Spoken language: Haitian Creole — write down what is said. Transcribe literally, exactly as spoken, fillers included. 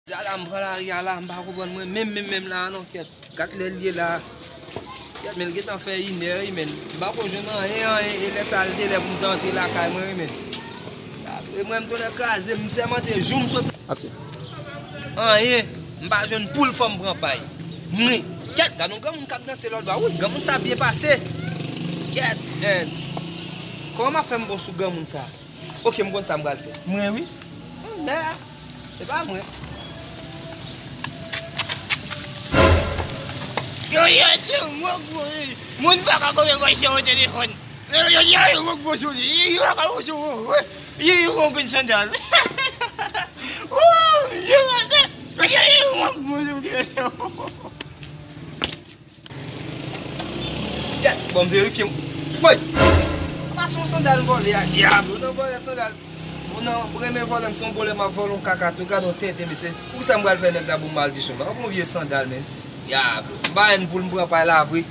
Sa la, m pran lari a la, m pa konprann mwen menm, menm, menm la non, kèt. Gad lè l ye la. Kèt, men l gentan fè inè wi, men m pa ko jwenn anyen, anyen, e lè sa l te lè pou m te antre lakay mwen wi, men. E mwen, m tounen kraze, m sèmante, jou m sot. Anyen, m pa jwenn poul fò m pran pay. Mwen, kèt, gad yon granmoun k ap danse lòt bò, wi, granmoun sa byen pase. Kèt, men. Kòman m ap fè m bon sou granmoun sa? Ok, m konn sa m pral fè. Mwen, wi. Mwen, se pa mwen. Yo, yo, se mwen, mwen. Moun pa ka kòmè kòchè o telefòn. Yo, yo, yo, yo, gwo sou li. Yo, yo, yo, yo, yo, yo, gwo sandal. Yo, yo, yo, yo, gwo sou li. Kèt, bon, m verifye. Woy! Apa se yon sandal m vòlè a? Dyab, ou nan vòlè sandal. Ou nan renmen vòlè m, se yon vòlè m ap vòlè yon kaka tou. Gade yon tenten, mesye. Poukisa m pral fè nèg la pou maldisyon? M ap yon vye sandal, men. Dyab, m pa jwenn poul m pran pay la vre.